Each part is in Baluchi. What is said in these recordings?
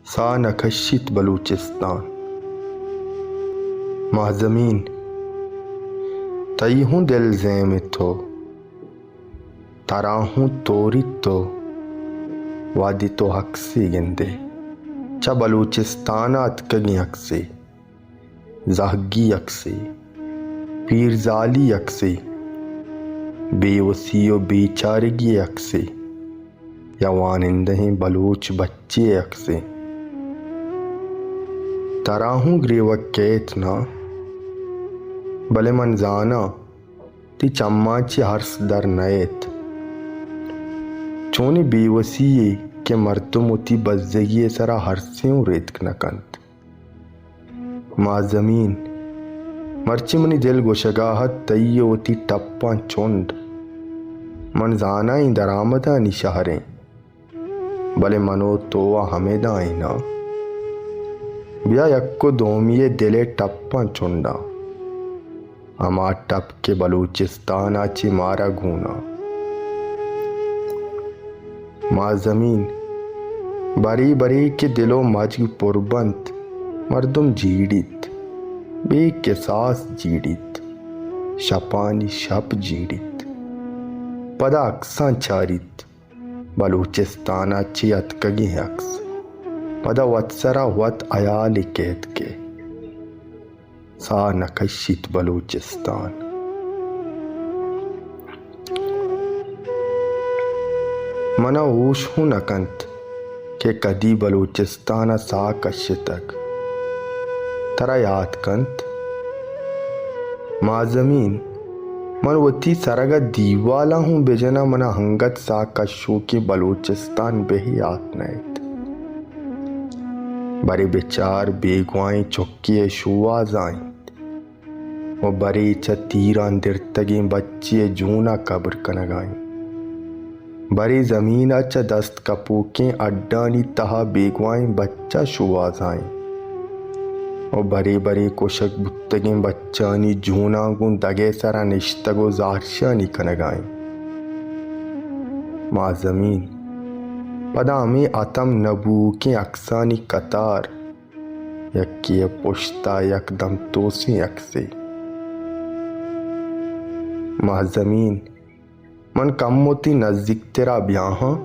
ساہ نہ کشیت بلوچستان۔ ماہزمین، تئی ہوں دل زیم ءَ تو، ترا ہوں توریت تو، وہدے تو عکسے گندئے، چہ بلوچستان ءَ اتکگیں عکسے، زہگی عکسے، پیرزالی عکسے، بے وسی و بیچارگی عکسے، یا وانندہیں بلوچ بچے ءِ عکسے۔ ترا ہوں گریوگ کئیت نا، بلے من زاناں تئی چماں چہ ارس در نئیت۔ چونیں بے وسی یے کہ مردم وتی بزگی ءِ سرا ارسے اوں ریتک نہ کنت۔ ماہزمین، مرچی منی دل گوشگا ات تئی ءُ وتی ٹپاں چنڈ۔ من زاناں اے درآمدانی شہریں، بلے من ءُ تو ءَ ہمدا ایں نا۔ بیا یک ءُ دومی ءِ دل ءِ ٹپاں چنڈاں۔ ہما ٹپ کہ بلوچستان ءَ چہ مارا گون اَنت۔ ماہزمین، برے برے کہ دل ءُ مجگ پر بنت، مردم جیڑیت، بے کساس جیڑیت، شپانی شپ جیڑیت، پدا عکساں چاریت، بلوچستان ءَ چہ اتکگیں عکس، پدا وت سرا وت ہیالے کئیت کہ ساہ نہ کشیت بلوچستان۔ من ءَ ہوش ہوں نہ کنت کہ کدی بلوچستان ءَ ساہ کشتگ۔ ترا یات کنت؟ ماہزمین، من وتی سرگ ءَ دیوالاں ہوں بجناں، من ءَ انگت ساہ کشوکیں بلوچستان بہ یات نئیت۔ برے بچار، بیگواہیں چکے ءِ شوہازا ایں ءُ برے چہ تیراں درتگیں بچے ءِ جون ءَ کبر کنگا ایں۔ برے زمین ءَ چہ دست کپوکیں اڈانی تہا بیگواہیں بچ ءَ شوہازا ایں ءُ برے برے کشگ بوتگیں بچانی جوناں گوں دگ ءِ سرا نشتگ ءُ زہرشانی کنگا ایں۔ ماہزمین، پدا ہمے ہتم نہ بوؤکیں عکسانی قطار، یکے ءِ پشت ءَ یکدم توسیں عکسے۔ ماہزمین، من کمو تئی نزیکترا بیاہاں،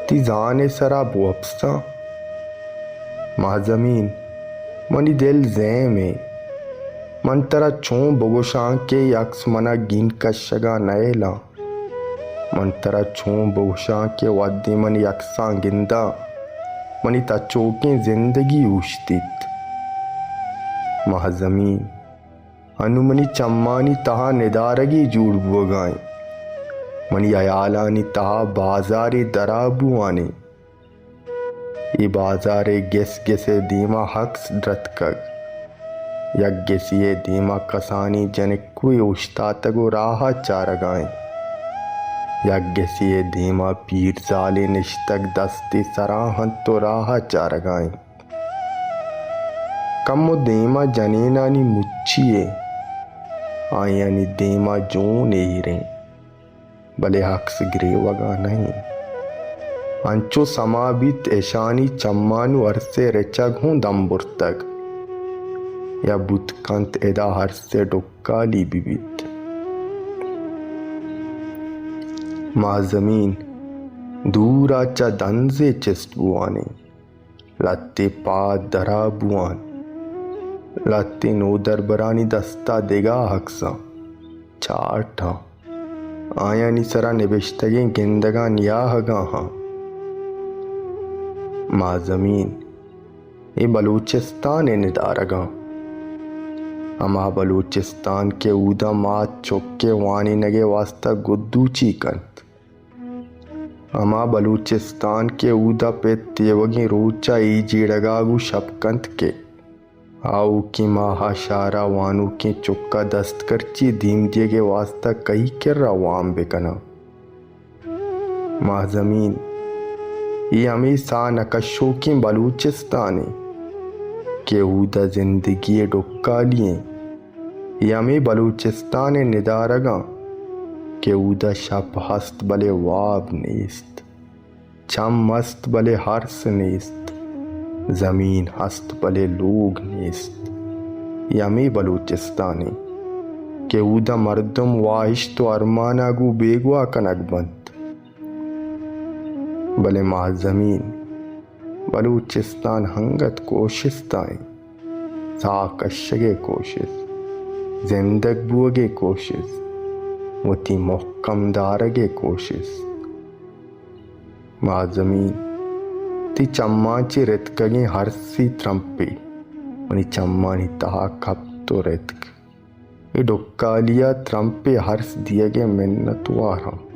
تئی زان ءِ سرا بوپساں۔ ماہزمین، منی دل زیم ایں، من ترا چون بگوشاں کہ اے عکس من ءَ گین کشگا نئیلاں؟ من ترا چون بگوشاں کہ وہدے من اے عکساں گنداں، منی تچوکیں زندگی اوشتیت؟ ماہزمین، انوں منی چمانی تہا ندارگے جوڑ بوگا ایں، منی ہیالانی تہا بازارے درا بوان ایں۔ اے بازار ءِ گس گس ءِ دیما عکس درتکگ۔ یک گسے ءِ دیما کسانیں جنکوے اوشتاتگ ءُ راہ ءَ چارگا ایں۔ یک گسے ءِ دیما پیرزالے نشتگ، دستے سرا اَنت ءُ راہ ءَ چارگا ایں۔ کمو دیما جنینانی مچی ایں، آیانی دیما جون ایر ایں۔ بلے عکس گریوگا نہ ایں۔ انچو سما بیت اشانی چمانو ارس ءِ رچگ ہوں دم برتگ، یا بوت کنت ادا ارس ءِ ڈکالی بہ بیت۔ ماہزمین، دورا چہ دنزے چست بوان ایں۔ لہتے پاد درا بوان۔ لہتے نودربرانی دستا دگہ عکساں، چارٹاں۔ آیانی سرا نبشتگیں گندگاں نیاہگاں ہاں۔ ماہزمین، اے بلوچستان ءِ ندارگاں۔ ہما بلوچستان کہ اودا مات چک ءِ وانینگ ءِ واستا گدوچی کنت۔ ہما بلوچستان کہ اودا پہ تیوگیں روچ ءَ اے جیڑگا گوں شپ کنت کہ آؤکیں ماہ ءَ شہر ءَ وانوکیں چک ءَ دستکرچی دیم دیگ ءِ واستا کئی کرا وام بہ کناں۔ ماہزمین، اے ہمے ساہ نہ کشوکیں بلوچستان ایں کہ اودا زندگی ءِ ڈکالی ایں۔ اے ہمے بلوچستان ءِ ندارگاں کہ اودا شپ ہست بلے واب نیست، چم ہست بلے ارس نیست، زمین ہست بلے لوگ نیست۔ اے ہمے بلوچستان انت کہ اودا مردم واہشت و ارمانا گوں بیگواہ کنگ بنت۔ بلے ماں زمین، بلوچستان انگت کوشست ء انت۔ ساہ کشگ ء کوشست، زندگ بوگ ء کوشست، وتی مھکم دارگ ء کوشست۔ ماں زمین، تئی چماں چہ رتکگیں ارسی ترمپے منی چمانی تہا کپت و رتک۔ اے ڈکالی ء ترمپے ارس دیگ ء منت واراں۔